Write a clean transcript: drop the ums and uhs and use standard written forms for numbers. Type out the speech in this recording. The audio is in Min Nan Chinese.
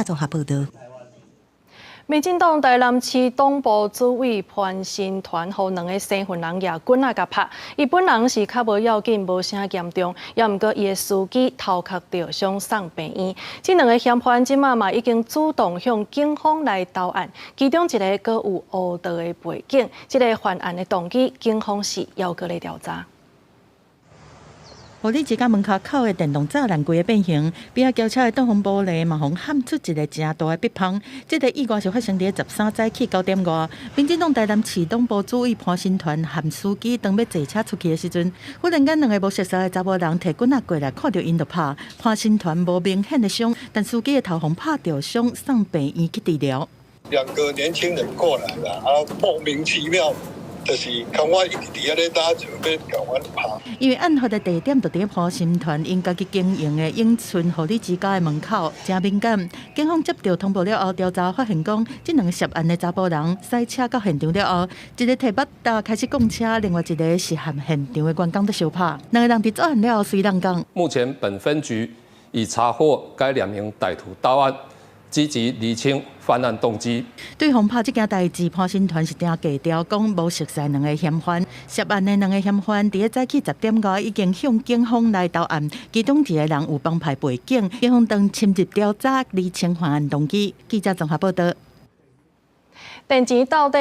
綜合報導。民進黨台南市黨部主委潘新團予兩个生份人攑棍仔共拍，伊本人是較無要緊，無啥嚴重，也毋過伊的司機頭殼著傷送病院。這兩个嫌犯這馬嘛已經主動向警方來投案，其中一个閣有黑道的背景，這个犯案的動機，警方是猶閣咧調查。護理之家門口口的電動柵欄規个變形，邊仔轎車的擋風玻璃嘛，予焊出一个誠大的篦縫。這个意外是發生佇13早起9點外，民進黨台南市黨部主委潘新團和司機當欲坐車出去的時陣，忽然間兩个無熟似的查某人提棍仔過來，看著𪜶就拍。潘新團無明顯的傷，但司機的頭予拍著傷，送病院去治療。兩個年輕人過來啦，啊，莫名其妙。就是看我一直佇遐咧打就欲共阮拍。因為案發的地點就佇潘新團𪜶家己經營的永春護理之家的門口，誠敏感。警方接到通報了後，調查發現講，這兩个涉案的查埔人駛車到現場了後，一个提腹刀開始摃車，另外一个是和現場的員工佇相拍。兩个人佇作案了後隨人講。目前本分局已查獲該兩名歹徒到案。積極釐清犯案動機。對予拍這件代誌，潘新團是定低調，講無熟似兩个嫌犯。涉案的兩个嫌犯，佇早起10點外已經向警方來投案，其中一个人有幫派背景，警方正深入調查釐清犯案動機。記者綜合報導。電錢到底？